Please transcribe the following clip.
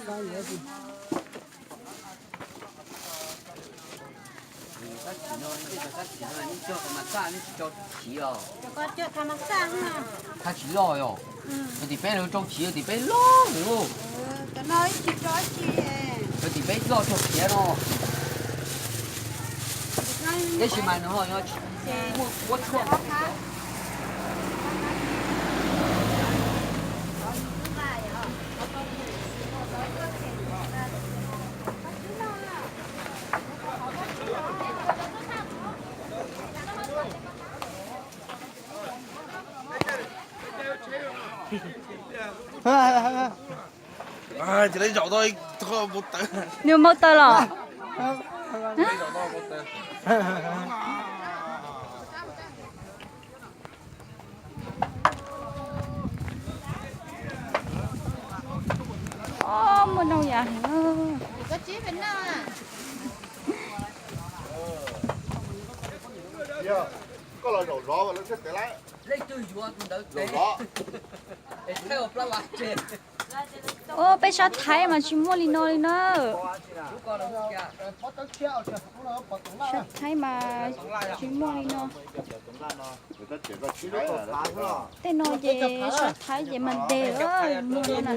Thaj tsis loj yom? Tim peb lawv rau chiv tim peb loj lawm. Cov tim peb loj rau khiav no. Tab sis mas nws ho muaj kuab tshuaj. Nws mau taws los. Muaj noj yam heev. Leej twg yuav tus ntawd tes. Ua plab las tseg. Peb sab Thaib mas tsis muaj li no li na. Sab Thaib mas tsis muaj li no. Tej no ces sab Thaib ces mas ntes muag no na.